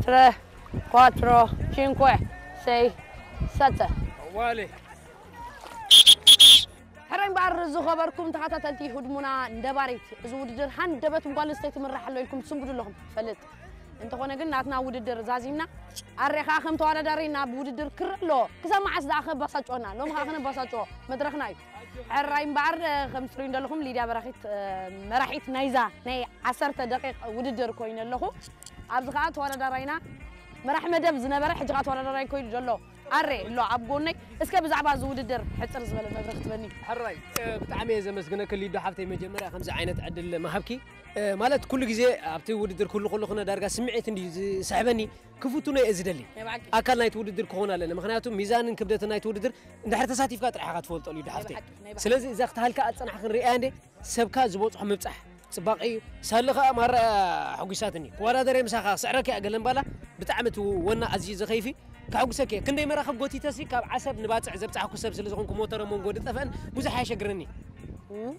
Tre, quattro, cinque, sei, sette. Uguale. ሕራይ እምበኣር ዝኸበርኩም ተኸታተልቲ ህድሞና ነባሪት፣ እዚ ውድድር ሃንደበት ጓል ኣንስተይቲ ይምራሕ ኣሎ ኢልኩም ትስንብዱ ኣለኹም፣ ፈልጥ። እንተኾነ ግን ናትና ውድድር ዛዚምና፣ ኣሬ ኸኣ ከም ተወዳዳሪ ናብ ውድድር ክረ ኣሎ። ክሳብ መዓስ ደኣ ከበሳጭወና? ሎሚ ኸኣ ከነበሳጭዎ መድረኽና እዩ። ሕራይ እምበኣር፣ ከም ትርእዩ እንደለኹም ሊድያ በራኺት፣ መራሒት ናይዛ ናይ ዓሰርተ ደቂቕ ውድድር ኮይነ ኣለኹ። ኣብዚ ኸኣ ተወዳዳራይና መራሕ መደብ ዝነበረ፣ ሕጂ ኸኣ ተወዳዳራይ ኮይኑ ዘሎ ኣሬ ኣሎ ኣብ ጎነይ። እስከ ብዛዕባ እዚ ውድድር ሕጽር ዝበለ መብርሂ ክትበኒ። ሕራይ፣ እ፣ ብጣዕሚ እየ ዘመስግነኪ ሊዱ ሓፍተይ፣ መጀመርያ ከምዚ ዓይነት ዕድል ምሃብኪ። እ፣ ማለት ኩሉ ግዜ ኣብቲ ውድድር ክህሉ ከለኹ ዳርጋ ስምዒት እንድዩ ዝስሕበኒ፣ ክፍትኖ እየ ዝደሊ። ናይ ብሓቂ። ኣካል ናይቲ ውድድር ክኸውን ኣለኒ፣ ምኽንያቱ ሚዛንን ክብደትን ናይቲ ውድድር እንድሕር ተሳቲፍካ ጥራሕ ኢኻ ትፈልጦ ሊዱ ናይ ሓፍተይ። ብሓቂ፣ ናይ ብሓቂ። ስለዚ እዛ ክትሃልካ ኣጸናሕክን ርእያ እንዴ ሰብካ ዝበጽሖ ምብጻሕ ጽባቐ እዩ። ሳሊ ኸኣ ማራ ሕጒሳትኒ። ክወዳደር እየ ምሳኻ፣ ክስዕረካ እየ ገለን ባላ፣ ብጣዕሚ እቲ ወና ኣዝዩ ዘኸይፊ፣ ከሕጉሰኪ እየ። ክንደይ መራኽብ ጎቲተሲ ካብ ዓሰብ ንባጽዕ ዘብጻሕኩ ሰብ ስለ ዝኾንኩ፣ ሞተረ መንጎ ድጠፍአን ብዙሕ ኣየሸግረኒ። ው።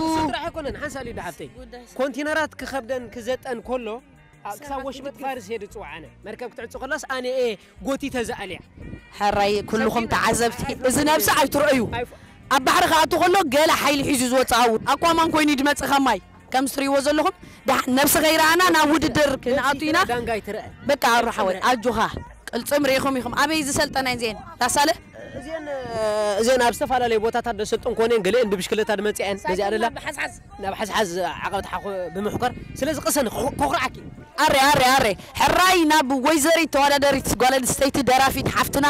እሱ ጥራሕ ኣይኮነን፣ ሓንሳእ ሊዱ ሓፍተይ። ጉዳይ ኮንቲነራት ክኸብደን ክዘጠን ከሎ፣ ኣ-፣ ክሳብ ወሽመጥ ፋርስ እየ ዝጽውዓ ኣነ። መርከብ ክትዕጹ ከላስ ኣነ እየ ጎቲተ ዝኣልያ። ሕራይ ኩልኹም ተዓዘብቲ፣ እዚ ነብሲ ኣይትርእዩ። ኣይ-፣ ኣብ ባሕሪ ክኣቱ ከሎ ገለ ሓይሊ ሒዙ ዝወጽእ፣ ኣኳማን ኮይኑ ድመጽእ ካብ ማይ። ከም ትርእይዎ ዘለኹም፣ ደሓ-፣ ነብሲ ከይረኣና ናብ ውድድር ክንኣቱ ኢና። ዳንጋ ኣይትረአ። በቃ፣ ኣሮ ሓወይ፣ ኣጆኻ። ቅልጽም ርኢኹም ኢኹም። ኣበይ ዝሰልጠና እየን እዚኤን? ዳሳለ? እዚኤን፣ እዚኤን ኣብ ዝተፈላለዩ ቦታታት ደሰልጠን ኮነ እየን፣ ገለኤን ብብሽክለታ ድመጽኣ እየን። በዚኣ ደላ ብሓዝሓዝ። ናብ ሓዝሓዝ ዓቐብ ተሓኹ-፣ ብምሕኮር። ስለዚ ቅሰን ኮ-፣ ኮኹርዓኪ። ኣረ፣ ኣረ፣ ኣረ። ሕራይ ናብ ወይዘሪት ተወዳዳሪት ጓል ኣንስተይቲ ደራፊት ሓፍትና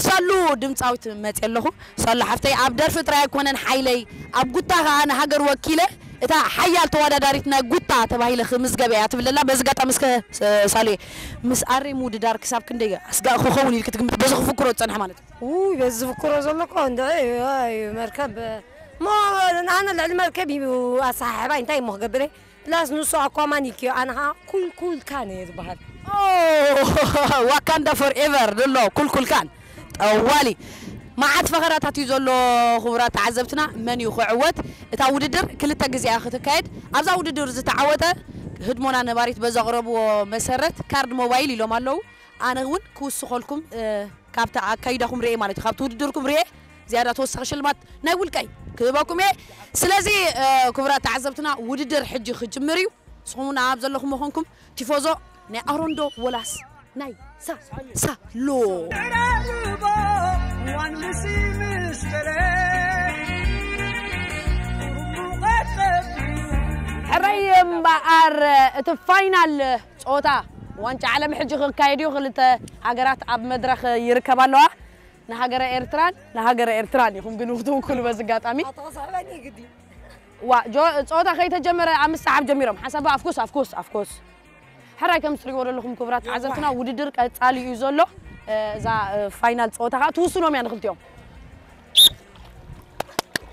ሳሉ ድምጻዊት መጽእ ኣለኹ። ሳሉ ሓፍተይ፣ ኣብ ደርፊ ጥራይ ኣይኮነን ሓይለይ፣ ኣብ ጉታ ኸኣ ንሃገር ወኪለ እታ ሓያል ተወዳዳሪት ናይ ጉታ ተባሂለ ክምዝገብ እያ ትብለላ። በዚ ኣጋጣሚ እስከ፣ እ፣ ሳሉየ፣ ምስ ኣሬ ምውድዳር ክሳብ ክንደይ ኣስጋኢ ክኸውን ኢልኪ ትግምት? በዚ ክፍክሮ ዝጸንሐ ማለት እዩ። ውይ፣ በዚ ዝፍክሮ ዘሎ እኮ እንድዒ፣ ኣይ፣ መርከብ፣ እሞ ንኣነ ልዕሊ መርከብ እዩ ኣሰሓሕባይ፣ እንታይ እሞ ክገብር እየ? ፕላስ ንሱ ኣኳማን እዩ፣ ኣነ ኸዓ ኩልኩል ካን እየ ዝበሃል። ኦ፣ ዋካንዳ ፎርኤቨር ዘሎ ኩልኩል ካን። ጠዋሊ። መዓት ፈኸራታት እዩ ዘሎ፣ ክቡራት ተዓዘብትና፣ መን እዩ ክዕወት? እታ ውድድር ክልተ ግዜ እያ ክትካየድ። ኣብዛ ውድድር ዝተዓወተ ህድሞና ነባሪት በዘቕረብዎ መሰረት ካርድ ሞባይል ኢሎም ኣለዉ። ኣነ እውን ክውስኸልኩም፣ እ፣ ካብቲ ኣካይዳኹም ርኤ ማለት እዩ፣ ካብቲ ውድድርኩም ርኤ ዝያዳ ተወሳኺ ሽልማት ናይ ውልቀይ ክህበኩም እየ። ስለዚ፣ እ፣ ክቡራት ተዓዘብትና፣ ውድድር ሕጂ ክጅምር እዩ። ንስኹም እውን ኣብ ዘለኹም ኮንኩም ቲፎዞ ናይ ኣሮንዶ ወላስ ናይ ሳ-፣ ሳሎ። ሕራይ እምበኣር እቲ ፋይናል ጸወታ ዋንጫ ዓለም ሕጂ ክካየድ እዩ። ክልተ ሃገራት ኣብ መድረኽ ይርከባ ኣለዋ። ንሃገረ ኤርትራን ንሃገረ ኤርትራን ኢኹም ግን ክትውክሉ በዚ ኣጋጣሚ። ኣተኸሳዕበኒ ግዲ። ዋ፣ ጆ-፣ ጸወታ ከይተጀመረ ኣምስት ሰዓብ ጀሚሮም። ሓሳብ ኣፍኩስ፣ ኣፍኩስ፣ ኣፍኩስ። ሕራይ ከም ትሪእዎ ዘለኹም ክቡራት ተዓዘብትና፣ ውድድር ቀጻሊ እዩ ዘሎ። እ፣ እዛ፣ እ፣ ፋይናል ጸወታ ኸኣ ትውስኖም እያ ንክልቲኦም።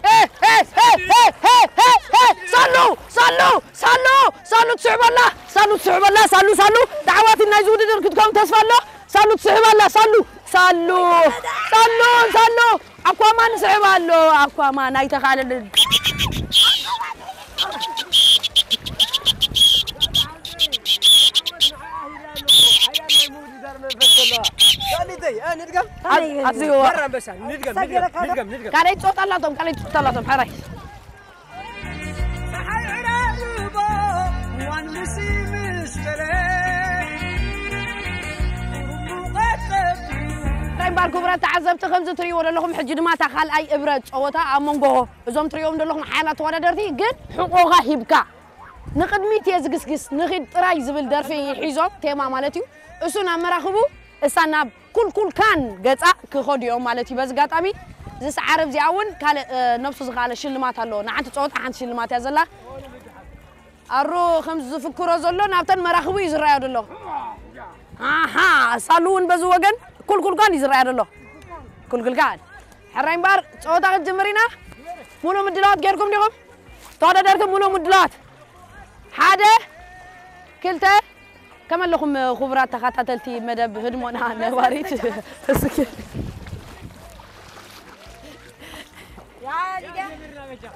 እ፣ እ፣ እ፣ ሳሉ፣ ሳሉ፣ ሳሉ፣ ሳሉ ትስዕበላ፣ ሳሉ ትስዕበላ፣ ሳሉ፣ ሳሉ፣ ተዓዋቲ ናይዚ ውድድር ክትከውን ተስፋ ኣሎ። ሳሉ ትስዕብ ኣላ፣ ሳሉ፣ ሳሉ፣ ሳሉ፣ ሳሉ። ኣኳማን ስዕብ ኣሎ፣ ኣኳማን ኣይተኻለልን። ኣዝዩ መራ ኣንበሳ፣ ንድገም፣ ንድገም፣ ንድገም፣ ንድገም። ካልኣይ ጾታ ኣላቶም፣ ካልኣይ ጾታ ኣላቶም፣ ሕራይ። ጸሓይ ዕራርቦ ዋንሲ ምስ በለ ቁሩብ ሙቐት ጠፊኡ። እንታይ እምበኣር ክቡራት ተዓዘብቲ፣ ከምዚ ትርእይዎ ዘለኹም፣ ሕጂ ድማ እታ ካልኣይ እብረ ጸወታ ኣብ መንጎ እዞም ትርእዮም ዘለኹም ሓያላት ተወዳደርቲ፣ ግን ሕቆኻ ሂብካ ንቕድሚት እየ ዝግስግስ ንኺድ ጥራይ ዝብል ደርፊ ሒዞም፣ ቴማ ማለት እዩ። እሱ ናብ መራኽቡ፣ እሳ ናብ ኩልኩል ካን ገጻ ክኸዱ እዮም ማለት እዩ። በዚ ኣጋጣሚ ዝሰዓረ እዚኣ እውን ካልእ፣ እ፣ ነብሱ ዝኸኣለ ሽልማት ኣሎ። ንሓንቲ ጸወታ ሓንቲ ሽልማት እያ ዘላ። ኣሩ ከም ዝፍክሮ ዘሎ ናብተን መራኽቡ እዩ ዝረኣዮ ዘሎ። ኣሃ፣ ሳሉ እውን በዚ ወገን ኩልኩል ካን እዩ ዝረኣዮ ዘሎ። ኩልኩል ካን። ሕራይ እምበኣር ጸወታ ክትጅምር ኢና። ሙሉእ ምድላዋት ጌርኩም ዲኹም? ተወዳደርቲ ሙሉእ ምድላዋት። ሓደ፣ ክልተ፣ ከመይ ኣለኹም ክቡራት ተኸታተልቲ መደብ ህድሞና ነባሪት? እስኪ።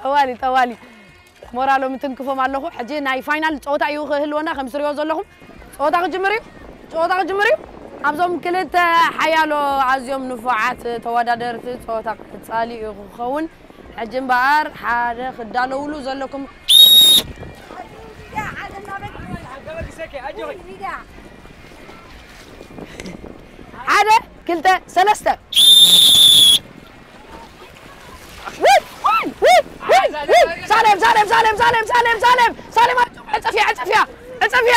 ጠዋሊ፣ ጠዋሊ። ሞራሎም ትንክፎም ኣለኹ። ሕጂ ናይ ፋይናል ጸወታ እዩ ክህልወና፣ ከም ትሪኦ ዘለኹም። ጸወታ ክጅምር እዩ። ጸወታ ክጅምር እዩ። ኣብዞም ክልተ ሓያሎ ኣዝዮም ንፉዓት ተወዳደርቲ ጸወታ ክጻልዩ ክኸውን። ሕጂ እምበኣር ሓደ ክዳለውሉ ዘለኩም። ሓደ፣ ክልተ፣ ሰለስተ። ውይ፣ ውይ፣ ውይ፣ ውይ፣ ውይ። ሳሌም፣ ሳሌም፣ ሳሌም፣ ሳሌም፣ ሳሌም፣ ሳሌም፣ ሳሌም፣ ዕጸፍያ፣ ዕጸፍያ፣ ዕጸፍያ።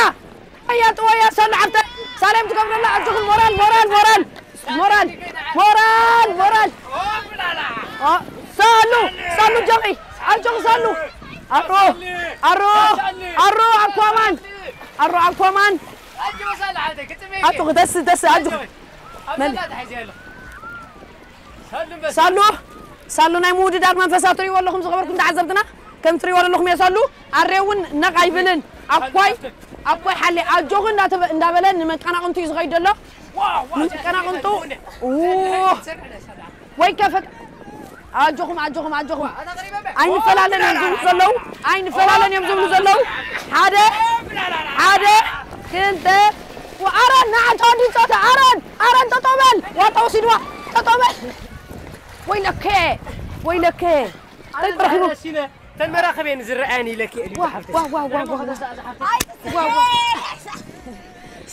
ወያ፣ ወያ፣ ሰሉ ዓፍተ። ሳሌም ትገብረላ፣ ኣጆኹም፣ ሞራል፣ ሞራል፣ ሞራል። ሞራል፣ ሞራል፣ ሞራል። ኦ፣ ሳሉ፣ ሳሉ፣ ጀቂ፣ ኣጆኹ፣ ሳሉ። ኣሮ፣ ኣሮ፣ ኣሮ፣ ኣኳማን። ኣሮ፣ ኣኳማን። ኣጆኹ፣ ደስ፣ ደስ፣ ኣጆኹ። መን? ሳሉ፣ ሳሉ፣ ናይ ምውድዳር መንፈሳ ትርእይዎ ኣለኹም ዝኸበርኩም ተዓዘብትና፣ ከም ትርእይዎ ዘለኹም እየ። ሳሉ ኣሬ እውን ነቕ ኣይብልን። ኣኳይ፣ ኣኳይ ሓሌ ኣጆኹ እንዳተበ-፣ እንዳበለ ንመቀናቕንቱ እዩ ዝኸይድ ዘሎ። ንመቀናቕንቱ፣ ኡ፣ ወይ ከፈት-፣ ኣጆኹም፣ ኣጆኹም፣ ኣጆኹም። ኣይንፈላለን እዮም ዝብሉ ዘለዉ፣ ኣይንፈላለን እዮም ዝብሉ ዘለዉ። ሓደ፣ ሓደ፣ ክልተ፣ ኣረን፣ ንዓ ተወዲ ጾታ፣ ኣረን፣ ኣረን፣ ጠጠው በል። ዋጣ ወሲድዋ፣ ጠጠው በል። ወይለከ፣ ወይለከ። እንታይ ተረኺቡ? ተን መራኸብ እየን ዝረኣየን ኢለኪ፣ ኤሊ ዋ፣ ሓፍተይ። ዋ፣ ዋ፣ ዋ፣ ዋ፣ ዋ። ዋ፣ ዋ።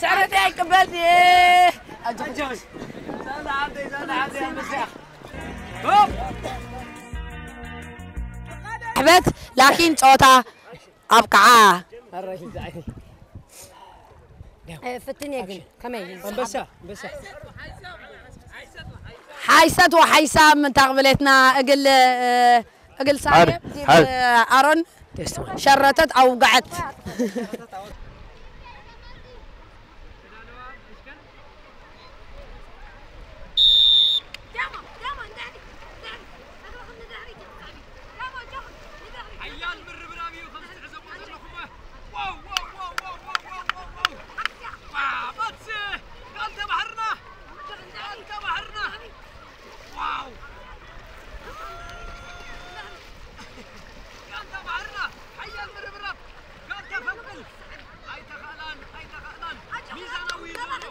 ስዕረተይ ኣይቅበል ድየ? ኣጆኺ። ኣጆኺ። ዛላ ዓብደይ፣ ዛላ ዓብደይ፣ ኣንበሳ። ሆፕ። ሕበት፣ ላኪን ጸወታ ኣብቅዓ። ኣራይ፣ ዛዕይ። እ፣ ፍትን እየ ግን። ከመይ? ኣንበሳ፣ ኣንበሳ። ሓይሰት ወሓይሳም እንታ ቅብሌትና እግል፣ እ፣ እግል ሳሌ፣ ሓድ፣ ዲብ፣ ሓድ። እ፣ ኣሮን ተስተማ። ሸረተት ኣውግዐት። ሓያል ምርብራብ እዩ ከም ትዕዘብዎ ዘለኹም። ዋው፣ ዋው፣ ዋው። ዋ፣ ባትሲ! ጋንታ ባሕርና! ጋንታ ባሕርና! ዋው! ጋንታ ባሕርና! ሓያል ምርብራብ! ጋንታ ፈንቅል! ኣይተኻእላን፣ ኣይተኻእላን! ሚዛናዊ እዩ ዘሎ!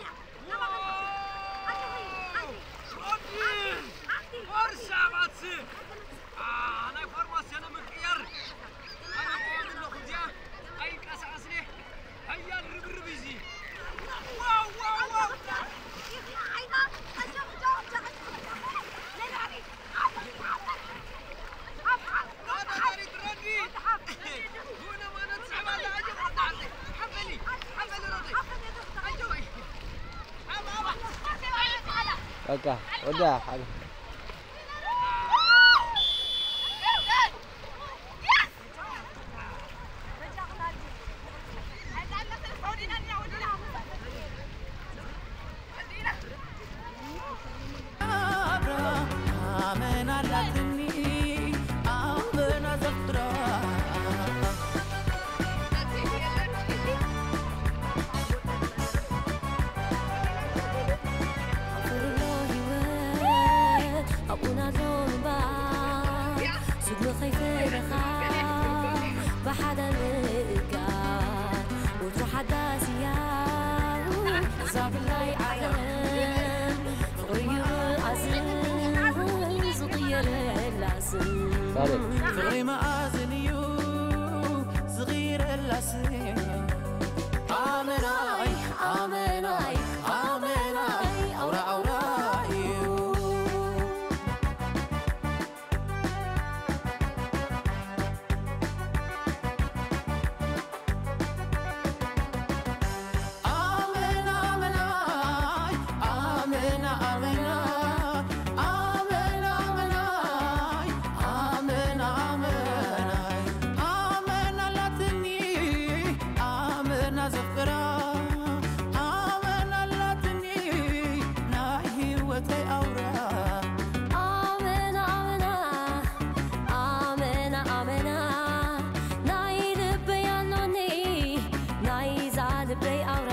ዋው! ሮዲ! ፎርሳ ባትሲ! ኣ፣ ናይ ፎርማስዮን ምቅያር! ኣነ እኮ ኣለኹ እዚኣ! ኣይንቀሳቐስን እየ! ሓያል ርብርብ እዩ እዚ! ዋው፣ ዋው፣ ዋው! በቃ ወዳ ሓደ ኣብኡ ናቶም እምባ ስግሚ ከይፈለኻ ብሓደ ምእካብ ወትሩ ሓዳስ እያ እዛ ብላይ ዓለም ፍቕሪ እዩ መኣዝን ዝቕየረላ ስም ፍቕሪ መኣዝን እዩ ዝቕየረላ ስም ኣመናይ ኣመናይ ኣመናይ ኣውራ ኣውራ እዩ ኣመና ኣመናይ ኣመና ኣመና ኣመና ኣመናይ ኣመና ኣመናይ ኣመና ኣላትኒ ኣመና ዘፍቅራ ኣመና ኣላትኒ ናይ ህይወተይ ኣውራ ኣመና ኣመና ኣመና ኣመና ናይ ልበይ ኣሎኒ ናይዛ ልበይ ኣውራ